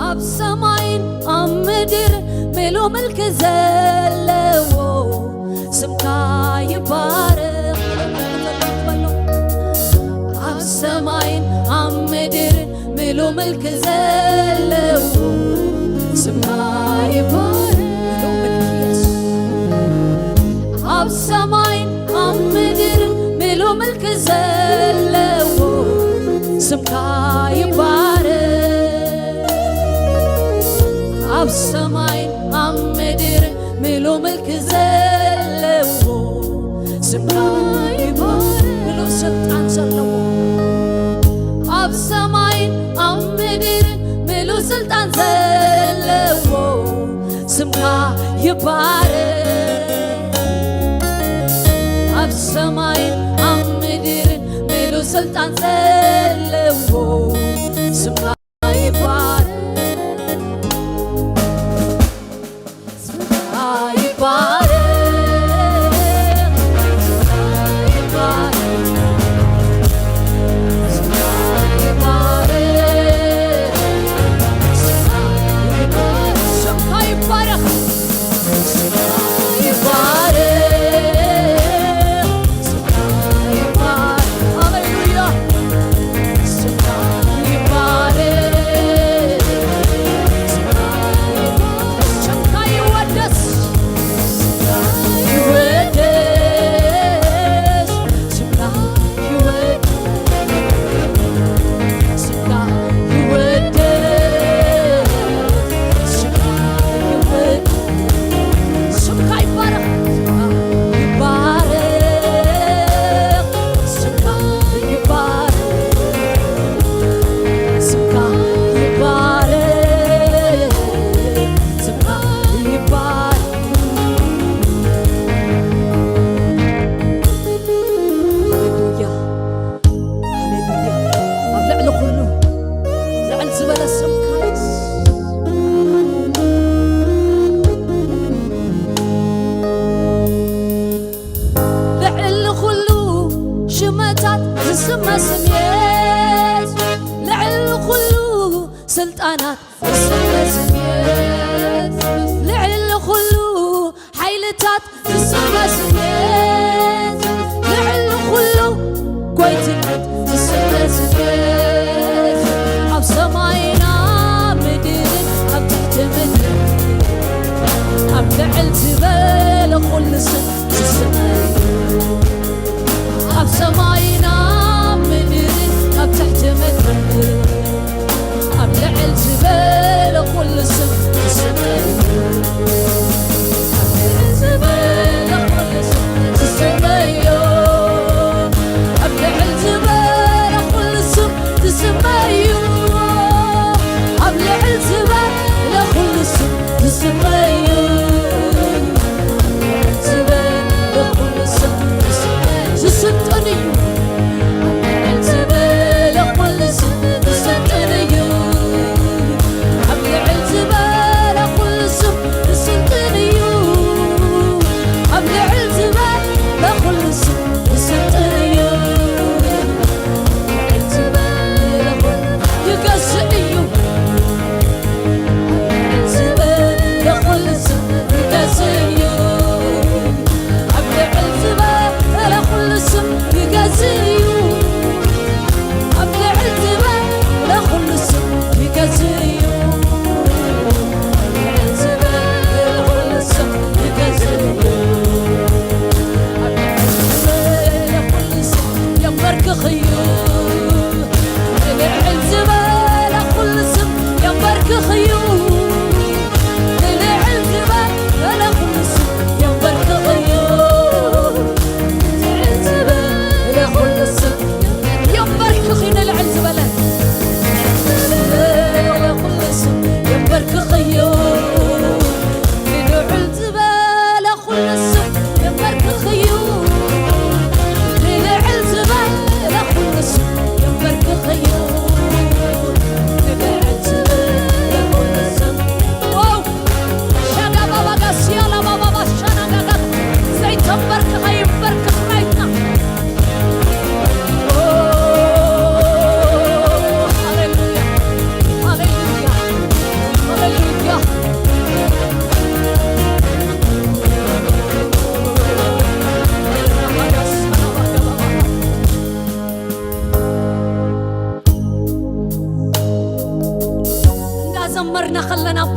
ኣብ ሰማይን ኣብ ምድር ምሉ ምልኪ ዘለዎ ስምካ ይባረኽ። ኣብ ሰማይን ኣብ ምድርን ምሉ ምልኪ ዘለዎ ስምካ ይባረኽ። ምሉ ምልኪ ኢየሱስ። ኣብ ሰማይን ኣብ ምድርን ምሉ ምልኪ ዘለዎ ስምካ ይባረኽ። ኣብ ሰማይን ኣብ ምድርን ምሉ ምልኪ ዘለዎ ስምካ ይባረኽ። ምሉ ስልጣን ዘለዎ ኣብ ሰማይን ኣብ ምድርን ምሉ ስልጣን ዘለዎ ስምካ ይባረኽ። ኣብ ሰማይን ኣብ ምድርን ምሉ ስልጣን ዘለዎ ስምካ ይባረኽ። ስምካ ይባረኽ። ስምካ ይባረኽ። ስምካ ይባረኽ። ስምካ ይባረኽ። ስምካ ይባረኽ። ስምካ ይባረኽ። ስምካ ይባረኽ። ሃሌሉያ። ስምካ ይባረኽ። ስምካ ይባረኽ። ስምካ ይወደስ። ስምካ ይወደስ። ስምካ ይወደስ። ስምካ ይወደስ። ስምካ ይወደስ። ስምካ ይባረኽ። ይባረኽ። ስምካ ይባረኽ። ስምካ ይባረኽ። ስምካ ይባረኽ። ሃሌሉያ። ሃሌሉያ። ኣብ ልዕሊ ኩሉ ልዕል ዝበለ ስምካ እዩ። ልዕሊ ኩሉ ሽመታት ዝስመ ስም የሱስ። ልዕሊ ኩሉ ስልጣናት ዝስመ ስም የሱስ። ልዕሊ ኩሉ ሓይልታት ዝስመ ስም የሱስ። ልዕሊ ኩሉ ጎይትነት ዝስመ ስም የሱስ። ኣብ ሰማይን ኣብ ምድርን ኣብ ትሕቲ ምድሪ ኣብ ልዕል ዝበለ ኩሉ ስም ዝስመ እዩ። ኣብ ሰማይን ኣብ ምድርን ኣብ ትሕቲ ምድርን ኣብ ልዕል ዝበለ ኩሉ ስም ዝስመ እዩ። ኣብ ልዕል ዝበለ ኩሉ ስም ዝስመ እዩ። ኣብ ልዕል ዝበለ ኩሉ ስም ዝስመ እዩ። ኣብ ልዕል ዝበለ ኩሉ ስም ዝስመ እዩ። ኣብ ልዕል ዝበለ ኩሉ ስም ዝስመ እዩ። ዝስልጥን እዩ። ኣብ ልዕል ዝበለ ኩሉ ስም ዝስልጥን እዩ። ኣብ ልዕል ዝበለ ኩሉ ስም ዝስልጥን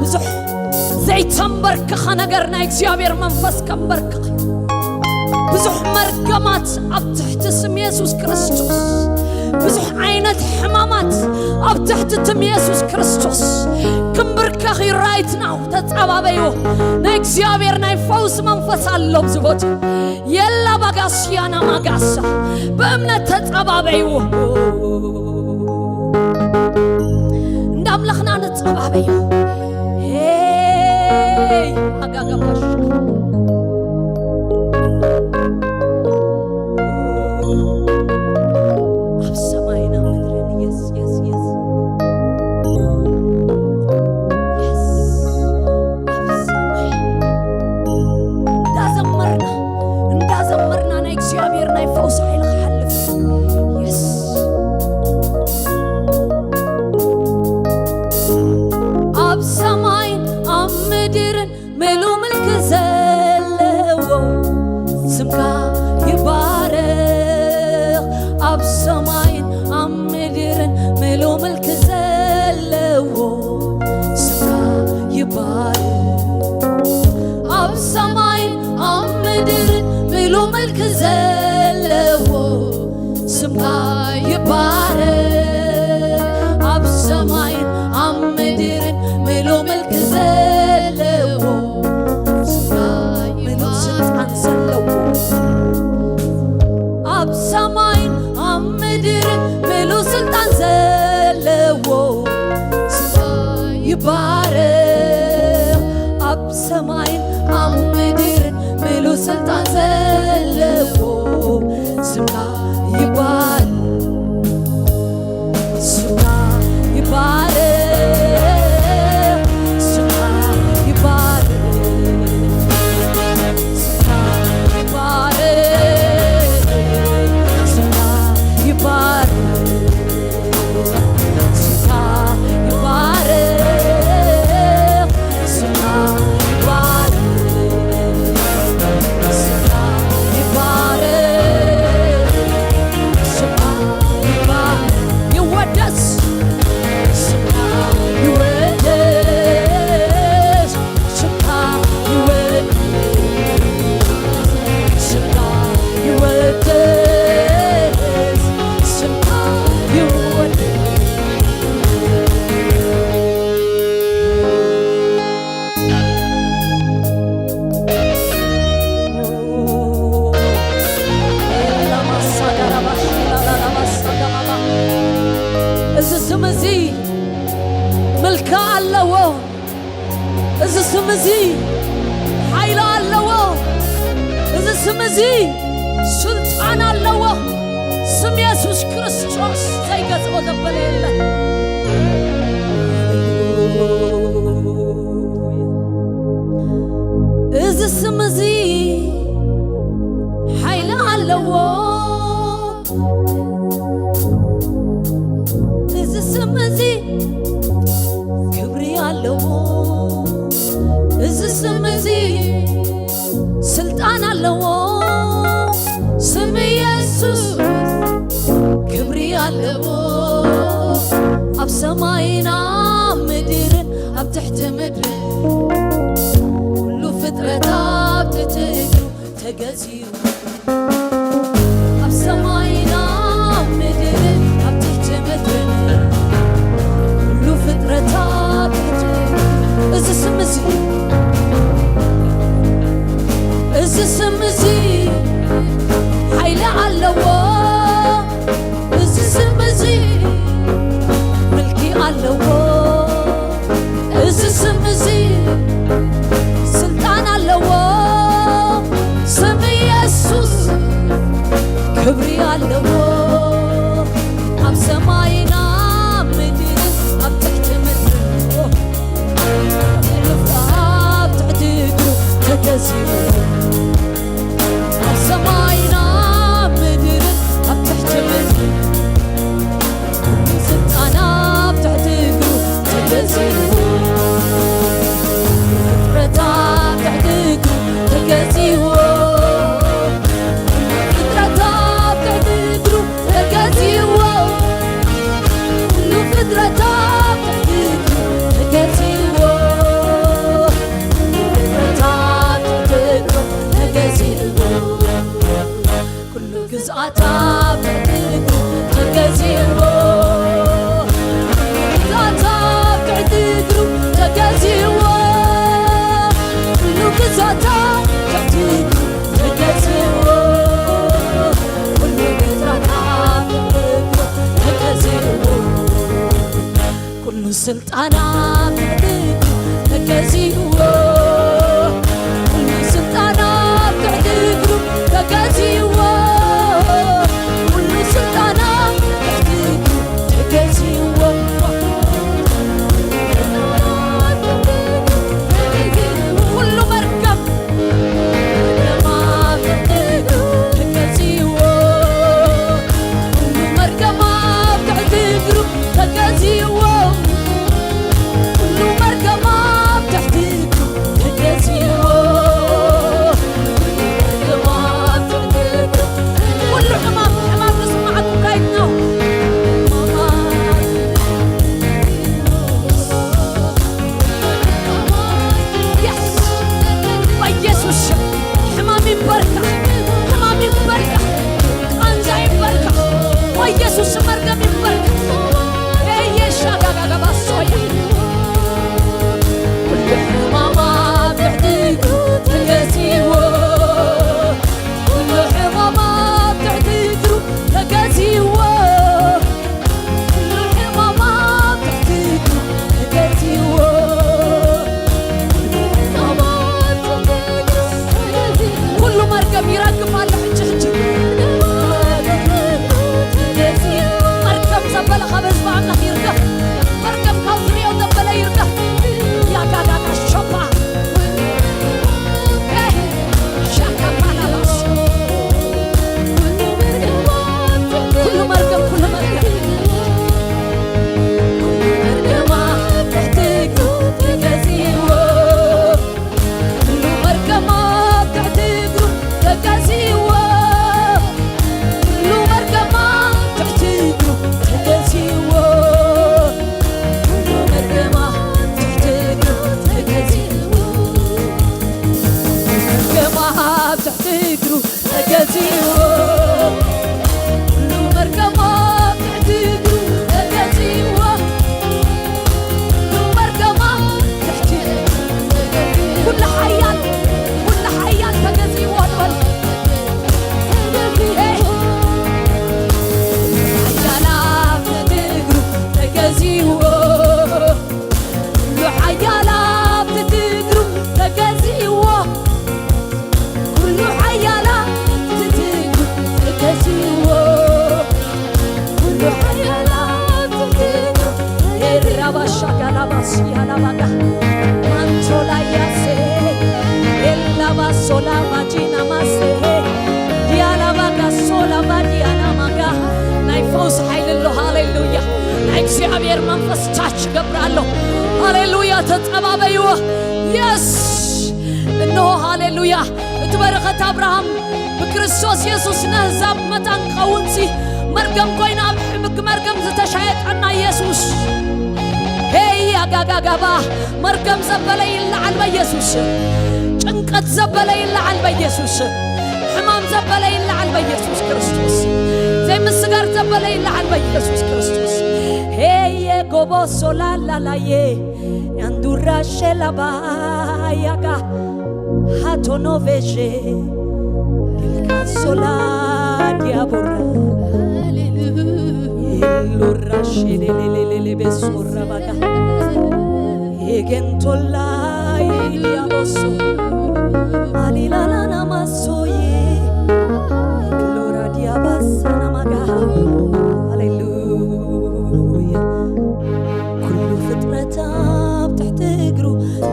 ብዙሕ ዘይተንበርከኸ ነገር ናይ እግዚኣብሔር መንፈስ ከንበርክኽ እዩ። ብዙሕ መርገማት ኣብ ትሕቲ ስም የሱስ ክርስቶስ፣ ብዙሕ ዓይነት ሕማማት ኣብ ትሕቲ ትም የሱስ ክርስቶስ ክንብርከኽ እዩ። ራይት ናው ተጸባበዩ። ናይ እግዚኣብሔር ናይ ፈውስ መንፈስ ኣሎ ኣብዚ ቦታ። የላ ባጋስያና ማጋሳ ብእምነት ተጸባበዩ። እንዳ ኣምላኽና ንጸባበዩ። ሄይ ኣጋጋባሽ ኣብ ሰማይና ምድርን የስ የስ የስ የስ ኣብ ሰማይ እንዳዘመርና እንዳዘመርና ናይ እግዚኣብሔር ናይ ፈውስ ሓይሊ ክሓልፍ የስ ኣብ ሰማይን ኣብ ምድርን ምሉ ምልክ ዘለዎ ስምካ ይባረኽ። ኣብ ሰማይን ኣብ ምድርን ምሉ ምልክ ዘለዎ ስምካ ይባረኽ። ኣብ ሰማይን ኣብ ምድርን ምሉ ምልክ ዘለዎ ስምካ ይባረኽ። ኣብ ሰማይን ኣብ ምድርን ምሉ ምልክ ዘለዎ ስምካ ምሉ ስልጣን ዘለዎ ኣብ ሰማይን ኣብ ምድርን ምሉ ስልጣን ዘለዎ ስምካ ይባረኽ። ኣብ ሰማይን ኣብ ምድርን ምሉ ስልጣን ዘለዎ ስምካ ይባረኽ። ስምካ ይባረኽ። ስምካ ይባረኽ። ስምካ ይባረኽ። ስምካ ይባረኽ። ስምካ ይባረኽ። ስምካ ይባረኽ። ስምካ ይባረኽ። ስምካ ይባረኽ። ይወደስ። ስምካ ይወደስ። ስምካ ይወደስ። ስምካ ይወደስ። ስምካ ይወደስ። እዚ ስም እዚ ምልኪ ኣለዎ። እዚ ስም እዚ ሓይሊ ኣለዎ። እዚ ስም እዚ ስልጣን ኣለዎ። ስም የሱስ ክርስቶስ ዘይገዝኦ ዘበለ የለን። እዚ ስም እዚ ሓይሊ ኣለዎ። እዚ ስም እዚ ክብሪ ኣለዎ። እዚ ስም እዚ ስልጣን ኣለዎ። ስም ኢየሱስ ክብሪ ኣለዎ። ኣብ ሰማይን ኣብ ምድርን ኣብ ትሕቲ ምድርን ኩሉ ፍጥረት ኣብ ትሕቲ እግሩ ተገዝዩ። ኣብ ሰማይን ኣብ ምድርን ኣብ ትሕቲ ምድርን ኩሉ ፍጥረት ኣብ ትሕቲ እዚ ስም እዚ እዚ ስም እዚ ሓይሊ ኣለዎ። እዚ ስም እዚ ምልኪ ኣለዎ። እዚ ስም እዚ ስልጣን ኣለዎ። ስም ኢየሱስ ክብሪ ኣለዎ። ኣብ ሰማይን ኣብ ምድርን ኣብ ትሕቲ ምድርን ኣብ ትሕቲ እግሩ ተገዚኡ። ኣብ ሰማይን ኣብ ምድርን ኣብ ትሕቲ ምድርን ስልጣን ኣብ ትሕቲ እግሩ ተገዚዎ። ፍጥረት ኣብ ትሕቲ እግሩ ተገዚዎ። ፍጥረት ኣብ ትሕቲ እግሩ ተገዚዎ። ኣብ ትሕቲ እግሩ ተገዚዎ፣ ኩሉ ግዛት ኣብ ትሕቲ እግሩ ተገዚዎ፣ ኩሉ ግዛት ኣብ ትሕቲ እግሩ ተገዚዎ፣ ኩሉ ግዛት ኣብ ትሕቲ እግሩ ተገዚዎ። ኩሉ ስልጣን ኣብ ትሕቲ እግሩ ተገዚዎ። ኩሉ ስልጣን ኣብ ትሕቲ እግሩ ተገዚዎ። ኩሉ ስልጣን ኣብ ትሕቲ እግሩ ተገዚዎ። ኩሉ መርገም መርገም ኣብ ትሕቲ እግሩ ተገዚዎ። ኩሉ መርገም ኣብ ትሕቲ እግሩ ተገዚዎ። ኩሉ መርገም ኣብ ትሕቲ እግሩ ተገዚዎ። ኩሉ መርገም ኣብ ትሕቲ እግሩ። ኩሉ ሕማም፣ ሕማም ዝስምዓኩም right now። Yes። በኢየሱስ ስም ሕማም ይበርካ፣ ሕማም ይበርካ፣ ቃንዛ ይበርካ። በኢየሱስ ስም መርገም ይበርካ። ኤየሻ ጋጋጋባ ሶያ። ኩሉ ሕማም ኣብ ትሕቲ እግሩ ተገዚዎ። ኩሉ ሕማም ኣብ ትሕቲ እግሩ ተገዚዎ። ኩሉ ሕማም ኣብ ትሕቲ እግሩ ተገዚዎ። ኩሉ ሕማም ኣብ ትሕቲ እግሩ ተገዚዎ። ኩሉ መርገም ይረግፍ ኣሎ ሕጂ፣ ሕጂ። መርገም ዘበለ ካብ ህዝቢ ኣምላኽ ይርገፍ። መርገም ካብ ዝሪኦ ዘበለ ይርገፍ። ያጋጋጋ ሾፓ። ኤ፣ ሻካፓላባስ። ኩሉ መርገም፣ ኩሉ መርገም፣ ኩሉ መርገም ኣብ ትሕቲ እግሩ ተገዚዎ። ኩሉ መርገም ኣብ ትሕቲ እግሩ ተገዚዎ። ኩሉ መርገም ኣብ ትሕቲ እግሩ ተገዚዎ። ኩሉ መርገም ኣብ ትሕቲ እግሩ ተገዚዎ። ኩሉ መርገም ኣብ ትሕቲ እግሩ ተገዚዎ። ኩሉ መርገም ኣብ ትሕቲ እግሩ ተገዚዎ። ኩሉ መርገም ኣብ ትሕቲ፣ ኩሉ ሓያል፣ ኩሉ ሓያል ተገዚዎ በል። ሓያል ኣብ ትሕቲ እግሩ ተገዚዎ። ኩሉ ሓያል ኣብ ትሕቲ እግሩ ተገዚዎ። ኩሉ ሓያል ኣብ ትሕቲ እግሩ ተገዚዎ። ኩሉ ሓያል ኣብ ትሕቲ እግሩ። ኤራባሻ ጋላባስ ያላባጋ ማንቶላያሴ ኤላባሶላ ባጂና ማሴ ዲያላባጋ ሶላ ባዲያና ማጋ ናይ ፈውስ ሓይሊ ኣሎ። ሃሌሉያ። ናይ እግዚኣብሔር መንፈስ ታች ገብር ኣሎ። ሃሌሉያ። ተጸባበይዎ። የስ። እንሆ፣ ሃሌሉያ፣ እቲ በረኸት ኣብርሃም ብክርስቶስ የሱስ ነህዛብ መታን ክኸውንሲ መርገም ኮይና ኣብ ሕምግ መርገም ዝተሻየጠና የሱስ። ሄይ ኣጋጋጋባ፣ መርገም ዘበለ ይለዓል በየሱስ። ጭንቀት ዘበለ ይለዓል በየሱስ። ሕማም ዘበለ ይለዓል በየሱስ ክርስቶስ። ዘይምስጋር ዘበለ ይለዓል በየሱስ ክርስቶስ። ሄየ ጎቦ ሶላላላዬ ያንዱራ ሸላባያጋ ሃቶኖ ቬሼ ኢልካ ሶላ ዲያቦራ ኢሉራ ሼሌሌሌሌ ቤሶራ ባጋ ኤጌንቶላ ኢዲያቦሶ አሊላላና ማሶዬ ኢሉራ ዲያባሳና ማጋ። ሃሌሉያ። ኩሉ ፍጥረት ኣብ ትሕቲ እግሩ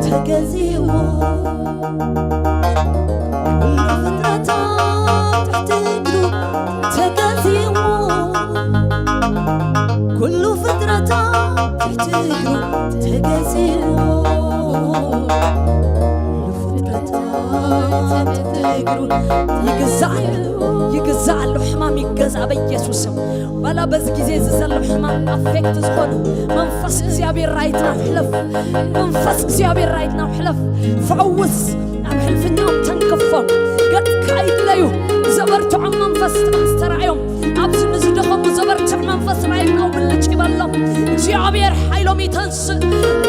ተገዚዎ። ኩሉ ፍጥረት ኣብ ትሕቲ እግሩ ተገዚዎ። ኩሉ ፍጥረት ኣብ ትሕቲ እግሩ ተገዚዎ። ኩሉ ፍጥረት ኣብ ትሕቲ እግሩ ይግዛእ ኣሎ፣ ይግዛእ ኣሎ። ሕማም ይገዛእ በኢየሱስ ስም። ባላ በዚ ግዜ እዚ ዘሎ ሕማም ኣፌክት ዝኾኑ መንፈስ እግዚኣብሔር ራይት ናው ሕለፍ። መንፈስ እግዚኣብሔር ራይት ናው ሕለፍ። ፈውስ። ናብ ሕልፍኛኦም ተንክፎም። ገጽካ ይድለዩ። ዘበርትዖም መንፈስ ጥቕም ዝተራእዮ እግዚኣብሔር ሓይሎም ይተንስእ።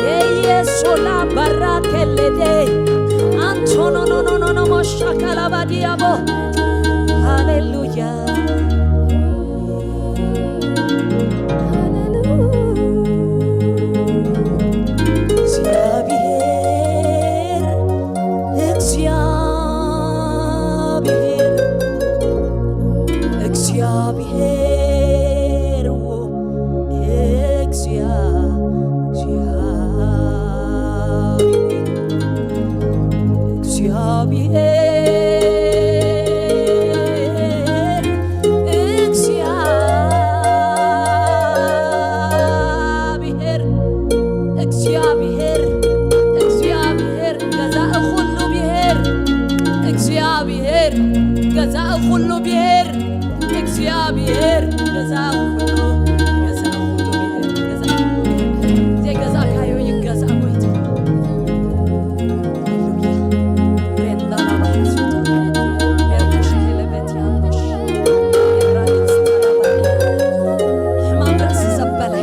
የየሶላ ባራ ከለደ ኣንቶኖኖኖኖኖ ሞሻካላባዲያቦ። ሃሌሉያ። እግዚኣብሔር፣ እግዚኣብሔር፣ እግዚኣብሔር፣ እግዚኣብሔር፣ እግዚኣብሔር፣ ገዛኢ ኩሉ ብሔር፣ እግዚኣብሔር፣ ገዛኢ ኩሉ ብሔር፣ እግዚኣብሔር፣ ገዛኢ ኩሉ፣ ገዛኢ ኩሉ ብሔር፣ ገዛኢ ኩሉ ብሔር። ዘይገዛእካዮ ይገዛእ ጎይታ። ሃሌሉያ። ሬንዳ ላባሃሱታ። ሜርኮሽ ሄለበት ያንዶሽ። ራዲስ ታላባያ። ሕማም ርእሲ ዘበለ፣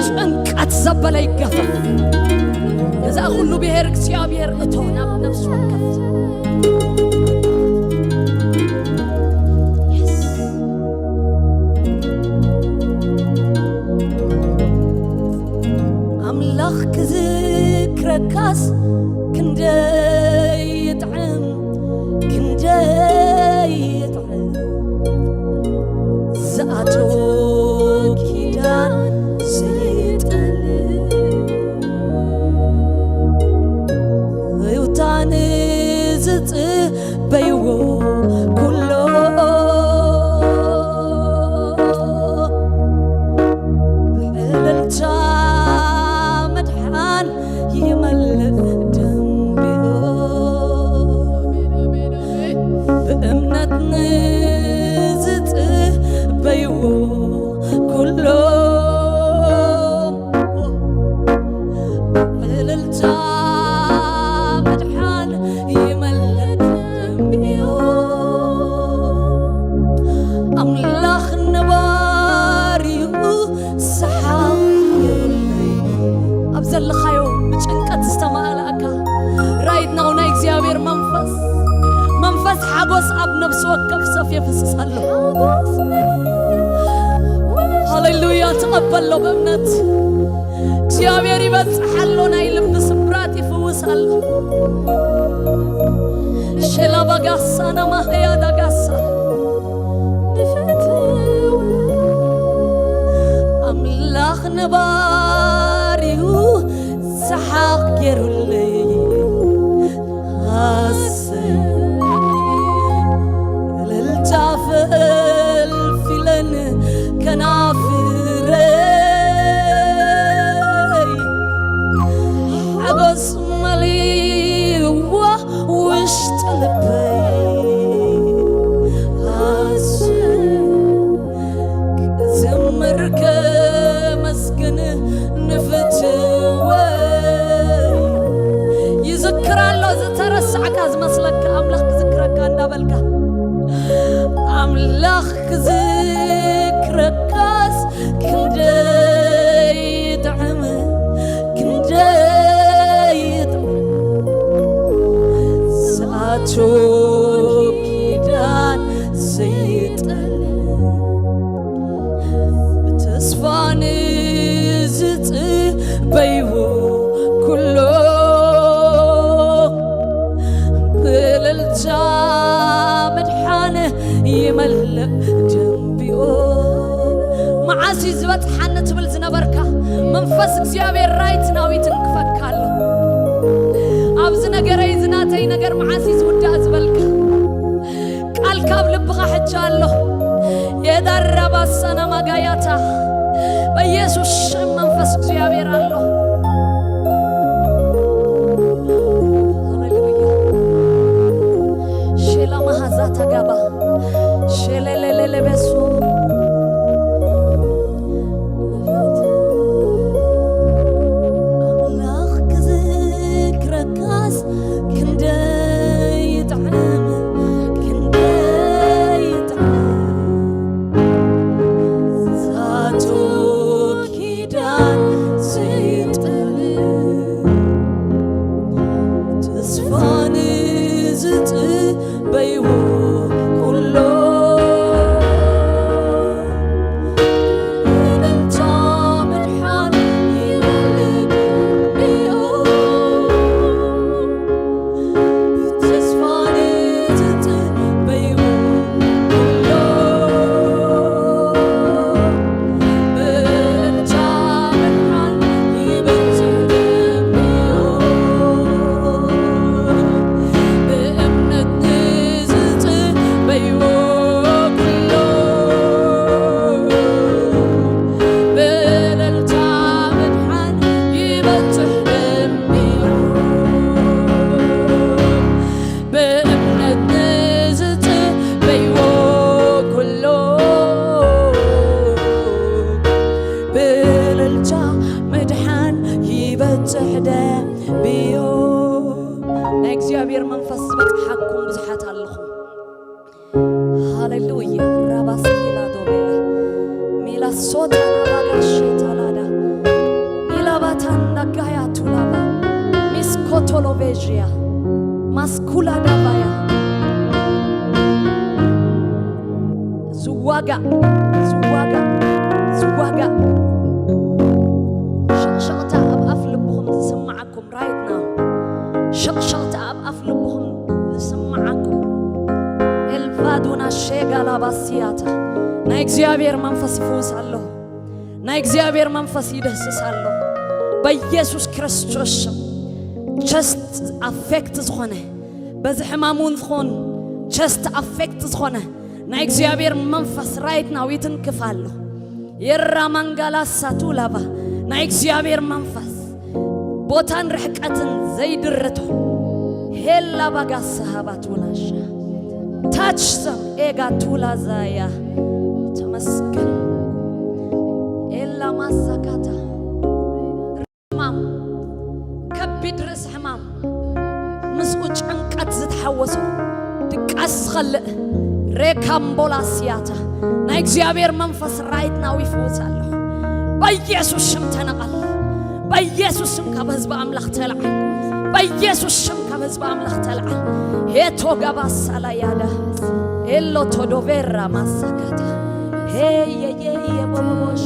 ጭንቀት ዘበለ ይገፈፍ። ገዛኢ ኩሉ ብሔር እግዚኣብሔር እቶ ናብ ነፍሲ ወከፍ። የስ። ኣምላኽ ክዝክረካስ ክንደይ ይጥዕም፣ ክንደይ ይጥዕም። ዝኣተዎ ኪዳን ዘይጠልም፣ ህይወታን ዝጽበይዎ ኩሎ ብዕልልታ መድሓን ይመልእ ደንቢኡ። ብእምነት ንዝጽበይዎ ኩሎም ብዕልልታ መድሓን ይመልእ ደንቢኡ። ኣምላኽ ነባሪኡ ሰሓቕ የብለይ። ኣብ ዘለኻዮ ብጭንቀት ዝተማልኣካ right now ናይ እግዚኣብሔር መንፈስ፣ መንፈስ ሓጎስ ኣብ ነፍሲ ወከፍ ሰብ የፍስስ ኣሎ። ሃሌሉያ፣ ተቐበሎ ብእምነት። እግዚኣብሔር ይበጽሕ ኣሎ፣ ናይ ልቢ ስብራት ይፍውስ ኣሎ። ሸላባጋሳና ማህያ ዳጋሳ ንፍትው ኣምላኽ ነባሪኡ ሰሓቕ ገይሩለይ። ሃሰይ እልልታ ፈልፊለን ከናፍረይ ሓጎስ መሊእዋ ውሽጢ ልበይ። ሃሰይ ክዝምር ከመስግን ንፍትወይ። ይዝክር ኣሎ ዝተረሳዕካ ዝመስለካ ኣምላኽ ክዝክረካ እንዳበልካ። ኣምላኽ ክዝክረካስ ክንደይ ይጥዕም፣ ክንደይ ይጥዕም። ዝኣቶ ኪዳን ዘይጠልም ብተስፋ ንዝጽበይዎ ኩሎ ብእልልታ መድሓን ይመልእ ደንቢኡ። መዓስ እዩ ዝበጽሓኒ ትብል ዝነበርካ መንፈስ እግዚኣብሔር right now ይትንክፈካ ኣሎ። ኣብዚ ነገረይ እዚ ናተይ ነገር መዓስ እዩ ዝውዳእ ዝበልካ ቃል ካብ ልብኻ ሕጂ ኣሎ። የዳረባ ሰና ማጋያታ በኢየሱስ ሽም መንፈስ እግዚኣብሔር ኣሎ። ሃሌሉያ። ሼላ ማሃዛ ተጋባ ሼለለለለበሱ ኣምላኽ ክዝክረካስ ክንደይ ይጥዕም፣ ክንደይ ይጥዕም። ዝኣቶ ኪዳን በይዎ ኩሎ እልልታ መድሓን ይወልድ እዮ። ብተስፋ ንዝጽበይዎ ኩሎ ብእልልታ መድሓን ይበጽሕ ደምዮ። ብእምነት ንዝጽበይዎ ኩሎ ብእልልታ መድሓን ይበጽሕ ደምዮ። ብእምነት ንዝጽበይዎ ኩሎ ብእልልታ ምድሓን ይበጽሕ ደምዮ። ናይ እግዚኣብሔር መንፈስ ዝበጽሓኩም ብዙሓት ኣለኹም። ሃሌሉያ። ራባስኪላ ዶቤላ ሚላ ሶታ ናባጋ ሼታ ላዳ ሚላ ባታንዳ ጋያ ቱላባ ሚስ ኮቶሎቬዥያ ማስኩላ ዳባያ ዝዋጋ ዝዋጋ ዝዋጋ ሸቕሸቕታ ኣብ ኣፍ ልብኹም ዝስምዓኩም right now። ሸቕሸቕታ ኣብ ኣፍ ልብኹም ዝስምዓኩም። ኤልቫዱና ሼጋ ላባስያታ ናይ እግዚኣብሔር መንፈስ ይፍውስ ኣሎ። ናይ እግዚኣብሔር መንፈስ ይደህስስ ኣሎ። በኢየሱስ ክርስቶስ ስም ቸስት ኣፌክት ዝኾነ በዚ ሕማም እውን ዝኾን ቸስት ኣፌክት ዝኾነ ናይ እግዚኣብሔር መንፈስ right now ይትንክፍ ኣሎ። የራ ማንጋላ ሳቱ ላባ ናይ እግዚኣብሔር መንፈስ ቦታን ርሕቀትን ዘይድርቶ ሄላ ባጋ ሰሃባት ውናሻ ታች ሰም ኤጋ ቱላ ዛያ ተመስገን ኤላ ማሳካታ ሕማም ከቢድ ርእስ ሕማም ምስኡ ጭንቀት ዝተሓወሶ ድቃስ ዝኸልእ ሬካምቦላ ስያታ ናይ እግዚኣብሔር መንፈስ right now ይፍውስ ኣለኹ። በኢየሱስ ሽም ተነቐል። በኢየሱስ ሽም ካብ ህዝቢ ኣምላኽ ተለዓል። በኢየሱስ ሽም ካብ ህዝቢ ኣምላኽ ተለዓል። ሄቶ ጋባ ሳላ ያዳ ኤሎ ቶዶቬራ ማሳካታ ሄየየየ ቦቦቦሽ